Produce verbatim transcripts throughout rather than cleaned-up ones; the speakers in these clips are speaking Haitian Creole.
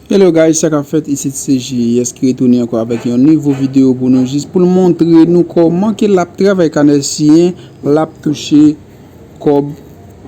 Hello guys, sa k ap fèt? Isit se J S ki retounen ankò avèk yon nouvo videyo pou nou, jis pou l montre nou kòman ke l ap travay kanè siyen, l ap touche kòb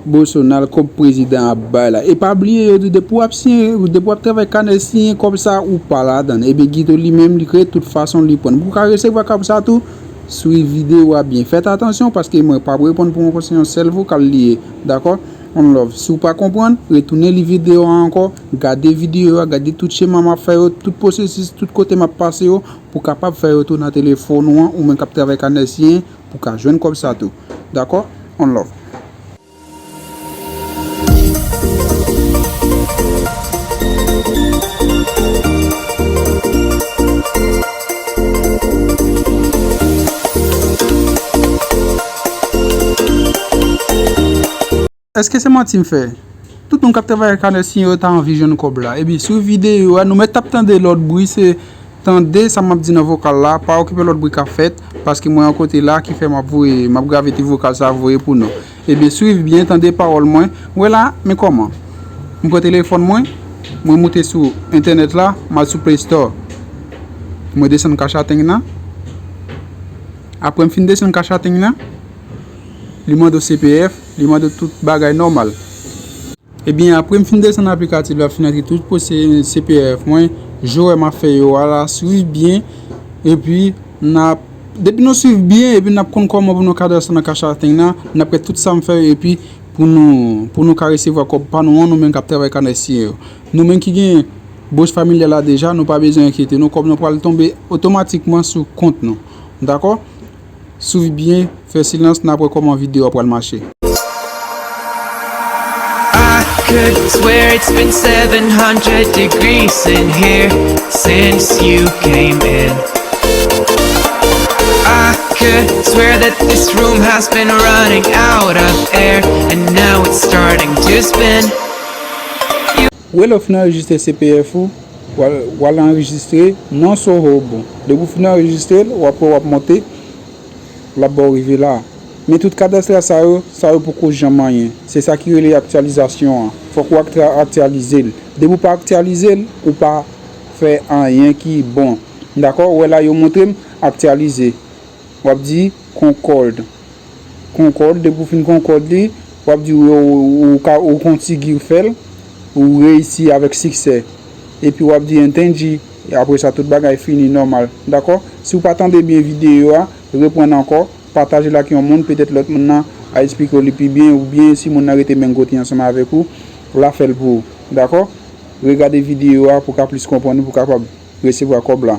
Bolsonaro, kòb prezidan ap bay la. E pa bliye, yo di depi w ap siyen, depi w ap travay kanè siyen, kòb sa ou pa ladan. Ebyen Guito li menm li kreye tout fason li pran. Pou w ka resevwa kòb sa tou, swiv videyo a byen. Fèt atansyon paske mwen p ap reponn pou yon konsèy, yon sèl vokal li ye. Dakò? One love. Si w pa konprann, retounen li videyo a ankò, gade videyo a, gade tout chema m ap fè yo, tout pwosesis, tout kote m ap pase yo, pou w kapab fè yo tou nan telefòn ou an, ou menm k ap travay kanè siyen, pou w ka jwenn kòb sa tou. Dakò? One love. Èske se manti m fè? Tout moun k ap travay ak kanè siyen yo ta anvi jwenn kòb la. Ebyen, sou videyo a, nou mèt t ap tande lòt bri, se tande sa m ap di nan vokal la, pa okipe lòt bri k ap fèt, paske mwen yon kote la ki fè m ap voye, m ap grave ti vokal sa voye pou nou. Ebyen, swiv byen, tande pawòl mwen. Wè la, men kòman. M pran telefòn mwen, mwen moute sou entènèt la, m al sou Play Store. Mwen desann Cash App nan. Apre m fin desann Cash App nan, li mande w C P F, li mande w tout bagay nòmal. Ebyen, apre m fin desann aplikatif la, fin antre tout pwosedi C P F mwen, jan w wè m ap fè yo a la, swiv byen, epi n ap, depi nou swiv byen, epi n ap konn kòman pou nou kadastre nan Cash App nan, n ap wè tout sa m fè yo, epi pou nou, pou nou ka resevwa kòb pa nou an, nou menm k ap travay kanè siyen yo. Nou menm ki gen bòs familyal la deja, nou pa bezwen enkyete nou, kòb nou pral tonbe otomatikman sou kont nou. Dakò? Swiv byen, fè silans, n ap wè kòman videyo a pral mache. I could swear it's been seven hundred degrees in here since you came in. I could swear that this room has been running out of air, and now it's starting to spin. Wè lè w fin anrejistre C P F ou, w al, w al anrejistre non Soho bon. Depi w fin anrejistre l, w ap wè w ap monte, l ap ba w rive la. Men tout kadastra sa yo, sa yo poko janm anyen. Se sa ki rele aktyalizasyon an. Fòk ou aktra-, aktyalize l. Depi w pa aktyalize l, ou pa fè anyen ki bon. Dakò? Ou wè la yo montre m aktyalize. W ap di Concord. Concord, depi w fin Concord li, w ap di ou, ou, ou ka, ou kontinye fè l, ou reyisi avèk siksè. Epi w ap di entendi, apre sa tout bagay fini nòmal. Dakò? Si w pa tande byen videyo a, reprann ankò, pataje l ak yon moun, petèt lòt moun nan a esplike w li pi byen, oubyen si moun nan rete menm kote ansanm avèk ou, l a fè l pou ou. Dakò? Regade videyo a pou w ka plis konprann, pou w kapab resevwa kòb la.